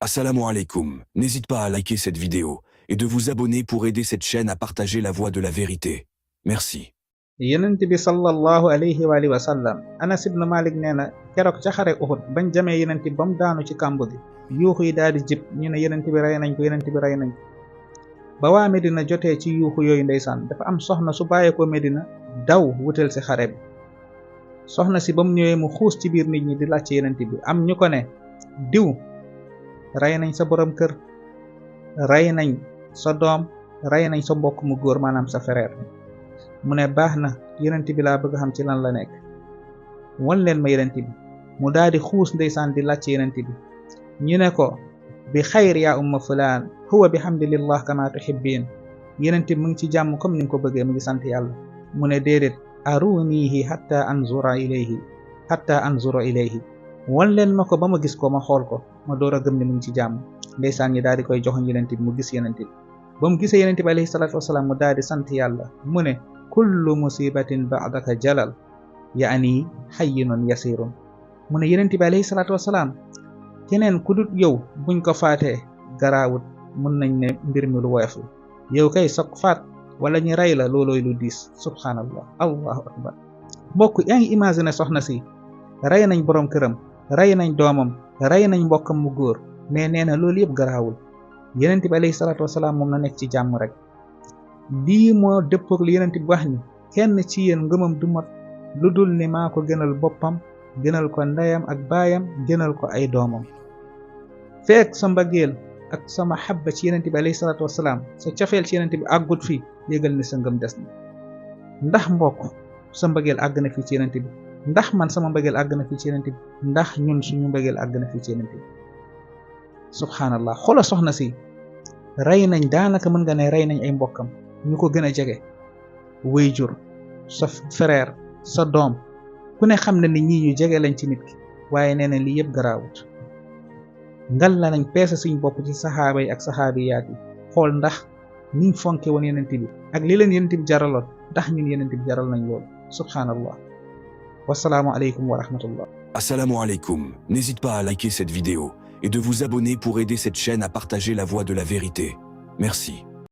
Assalamu alaikum. N'hésite pas à liker cette vidéo et de vous abonner pour aider cette chaîne à partager la voie de la vérité. Merci. Yonent bi sallallahu alayhi wa alihi wa sallam Anas ibn Malik nee na keroog ca xare Uhud bañ jamee yonent bi ba mu daanu ci kàmb gi yuuxu yi daal di jib ñu ne yonent bi rey nañ ko yonent bi rey nañ ko ba waa Medina jotee ci yuuxu yooyu ndeysaan dafa am soxna su bàyyeekoo Medina daw wutal si xare bi soxna si ba mu ñëwee mu xuus ci biir nit ñi di laajte yonent bi am ñu ko ne diw rey nañ sa borom kër rey nañ sa doom rey nañ sa mbokk mu góor maanaam sa frère mu ne baax na yonent bi laa bëgg xam ci lan la nekk wan leen ma yonent bi mu daal di xuus ndeysaan di laajte yonent bi ñu ne ko bi xayr yaa umma fulaan huwa bi hamdilillah kama tuhibbiin yonent bi mu ngi ci jàmm comme ni nga ko bëggee mu ngi sant yàlla mu ne déedéet arunihi hatta anzura ilayhi wan leen ma ko ba ma gis ko ma xool ko ma door a gëm ne mu ngi ci jàmm ndeysaan ñi daal di koy joxoñ yonent bi mu gis yonent bi ba mu gisee yonent bi alayhi salaatu wasalaam mu daal di sant yàlla mu ne kullu musibatin ba'daka jalal yaani hayyinun yasirun mu ne yonent bi alayhi salaatu wasalaam keneen ku dut yow buñ ko faatee garaawut mun nañ ne mbir mi lu woyof la yow kay sok faat wala ñu rey la loolooy lu diis subhanallah allahu akbar mbokk yaa ngi imaginer soxna si rey nañ borom këram rey nañ doomam rey nañ mbokkam mu góor mais nee na loolu yëpp garaawul yonent bi alayhi salaatu wasalaam moom na nekk ci jàmm rek lii moo dëppoog li yonent bi wax ni kenn ci yéen ngëmam du mat lu dul ni maa ko gënal boppam gënal ko ndeyam ak baayam gënal ko ay doomam fekk sa mbëggeel ak sa mahabba ci yonent bi alayhi salaatu wasalaam sa cofeel ci yonent bi àggut fii yëgal ni sa ngëm des na ndax mbokk sa mbëggeel àgg na fii ci yonent bi ndax man sama mbëggeel àgg na fii ci yonent bi ndax ñun suñu mbëggeel àgg na fii ci yonent bi subhanallah xoola soxna si rey nañ daanaka mën nga ne rey nañ ay mbokkam ñu ko gën a jege waajur sa frère sa doom ku ne xam na ni ñii ñu jege lañ ci nit ki waaye nee na lii yëpp garaawut ngal la nañ peese suñ bopp ci saxaaba yi ak saxaabiyaat yi xool ndax niñ fonke woon yonent bi ak li leen yonent bi jaraloon ndax ñun yonent bi jaral nañ loolu subhanallah wassalaamu aleykum wa rahmatullah. Assalamu alaikum. N'hésite pas à liker cette vidéo et de vous abonner pour aider cette chaîne à partager la voie de la vérité. Merci.